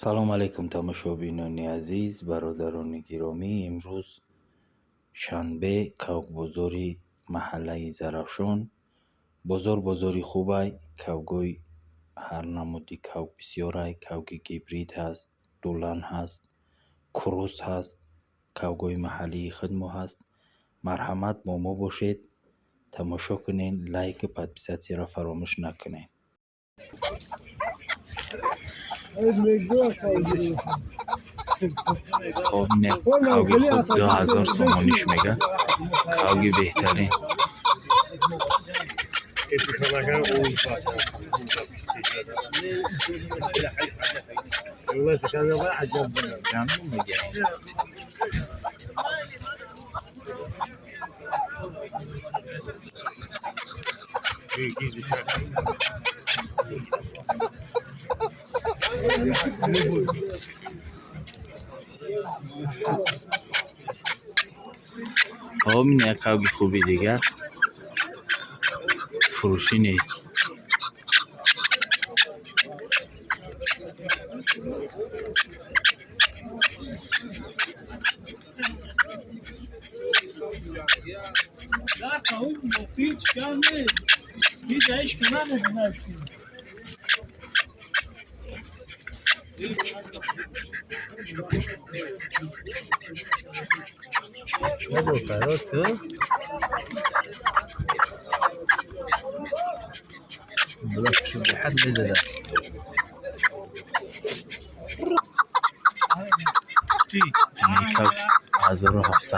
Салом алейкум, тамошобинони азиз, бародарони гиромӣ. Имрӯз шанбе, кавкбозори маҳаллаи Зарафшон. Бозор бозори хубай, кавгои ҳар намуди кавк бисёрай. Кавги гибрид ҳаст, дулан ҳаст, кросс ҳаст, кавгои маҳаллии худмо ҳаст. Марҳамат, бо мо бошед, тамошо кунед, лайку подписаться ро фаромӯш накунед. Хоб, кавги хуб 2000 сомониш мега, кавги беҳтарин. Хоб, ин як кавги хуби дигар фурӯшӣ нест. Ин кавк 1700 сомонӣ.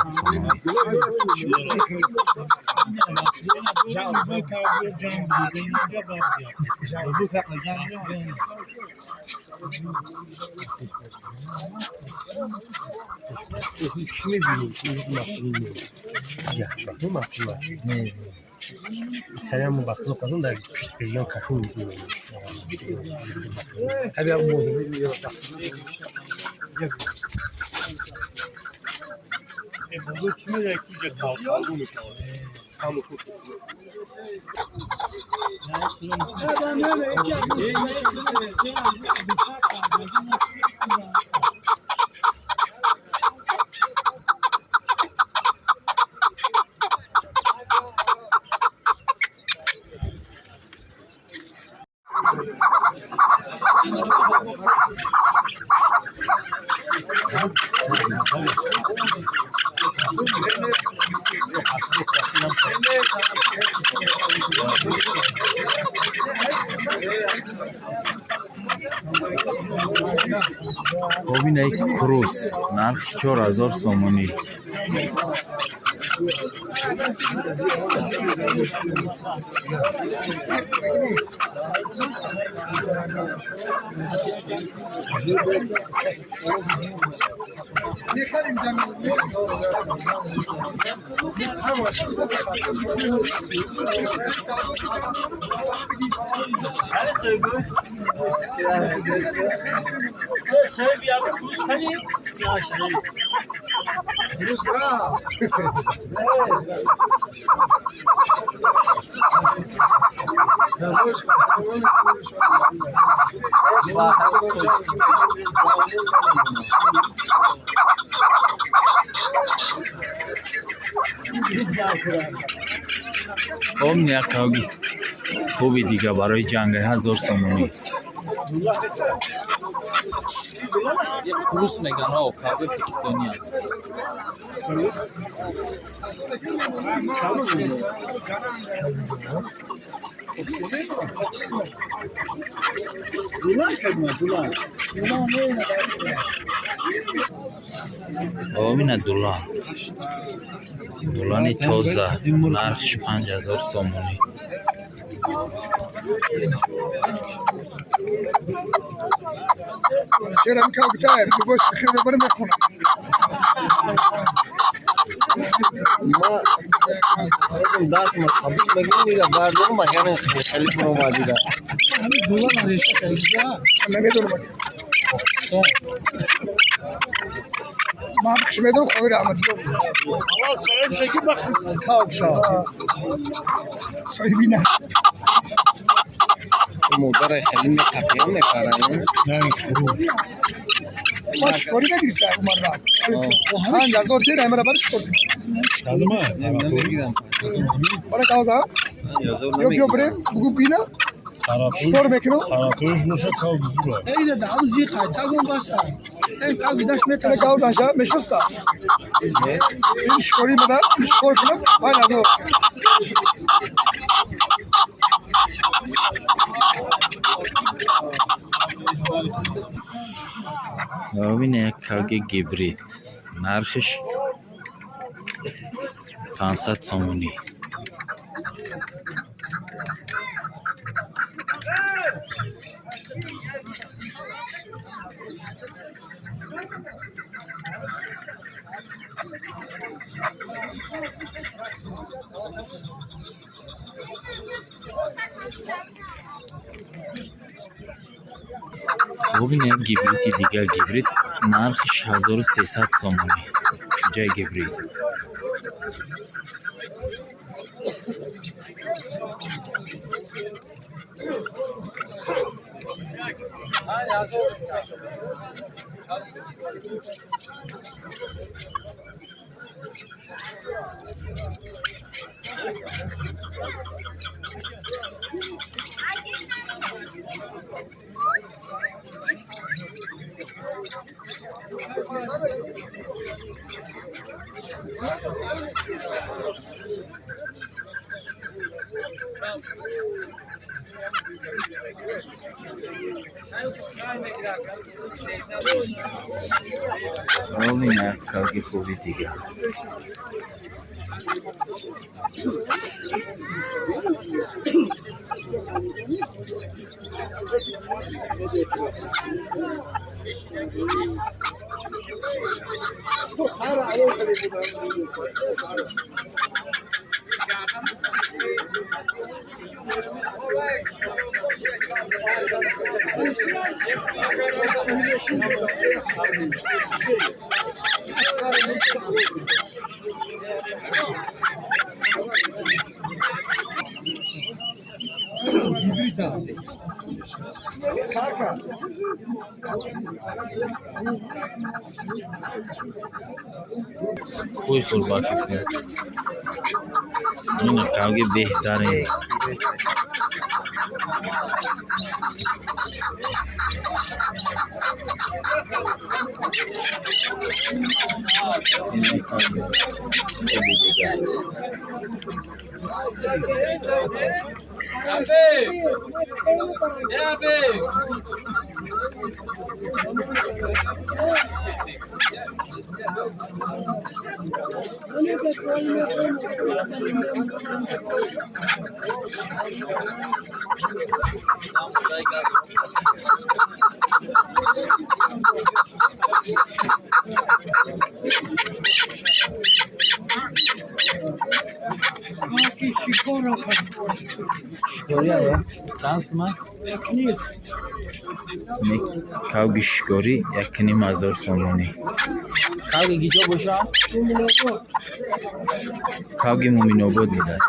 Хоб, ин як кросс, нархи 4000 сомонӣ. Хоб, ин як кавги хуби дига барои ҷанга, 1000 сомонӣ. Кросс меган, кавги покистония. Хоб, ина дулан, дулани тоза, нархиш 5000 сомонӣ. چرا میکاوکتایر باش خیلی برم بخونم. ما دست مصحبی بگیم دیگه بردارم مگر خیلی پر اومدی. نمیدونم، ما بخش میدونم، خدای رحمت. صاحب شکی بخ کاوک شا. صاحبی نه. مادر خیلی میقپیم میپرن. نه. Ма шикорӣ нагирифта умарбак. 5000 тир ҳамара бар шикор. Бара кавза. Ё биё бирем, бугу бина. Шикор мекунам. Эйда дам зи қайтагон баса. Эй кав гидаш Ина кавза ша мешуста. Ин шикорӣ бада, шикор кунам, 5000. Бибин, як кавги гибрид, нархиш 500 сомонӣ. Бубин, як гибриди дигар, гибрид, нархиш 1300 сомонӣ, чӯҷаи гибрид. Бубин, як кавги хуби дигар. Кӯй хӯрба фикр. Ин кавги беҳтарин. Ин кавги хуби дигар. Чанд сумай? Кавги шикорӣ 1500 сомонӣ. Кавги гиҷо боша? Кавги Муминобод медад.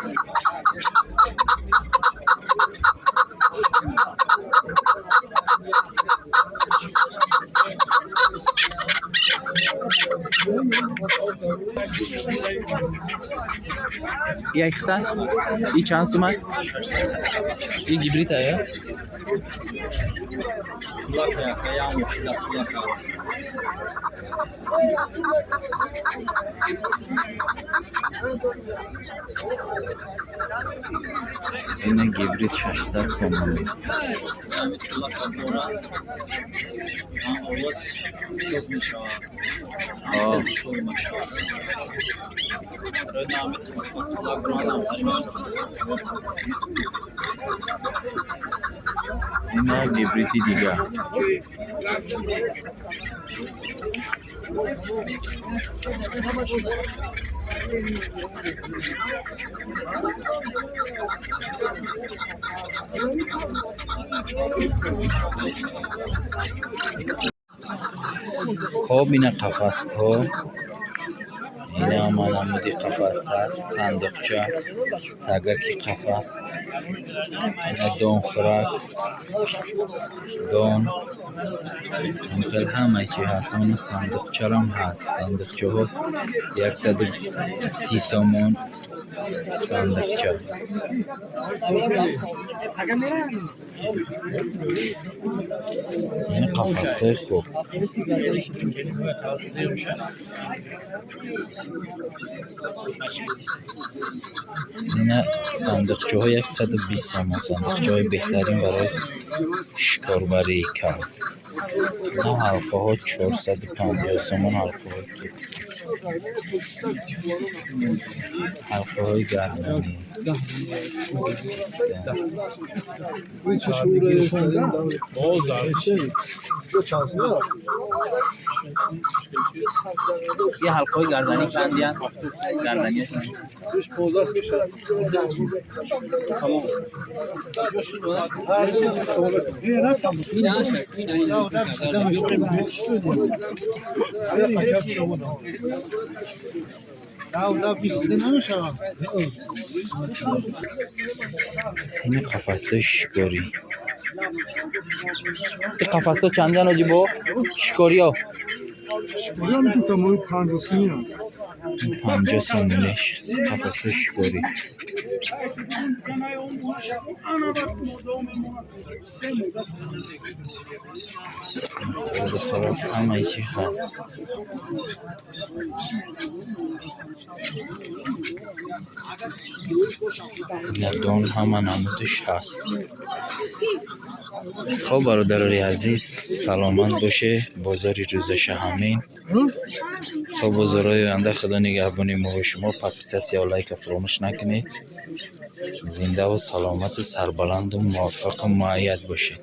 Якта? И чанд сумай? И гибрид ая? Ина гибрид 600 сомонӣ. Ина гибриди дигар. Хоб, ина қафасҳо, Ина ҳама намуди қафас ҳаст, сандуқча, тагаки қафас. Ина донхӯрак, дон, хел ҳамаи чи ҳаст. Оно сандуқчарам ҳаст. Сандуқчаҳо 130 сомон сандуқча. Ин қафасҳои хуб. Ина сандуқчаҳо 120 сомон. Сандуқчаҳои беҳтарин барои шикорбарии кав. Ина ҳалқаҳо 450 сомон, ҳалқаҳои тут. Ҳалқаҳои гарданӣ. یه حلقه‌های گردنی چندی‌ان؟ گردنی تمام. Ин қафасҳои шикорӣ. Ин қафасҳо чандиан, ҳоҷибо? Шикориҳо? 50 сомониш қафасҳои шикорӣ. Хӯрок ҳамаи чи ҳаст. Ина дон ҳама намудиш ҳаст. Хоб, бародарони азиз, саломат боше. Бозори рӯзаша ҳамин. То бозорҳои оянда Худо нигаҳбони мо ва шумо. Подписаться ё лайка фаромӯш накунед. Зиндаву саломату сарбаланду муваффақу муайяд бошед.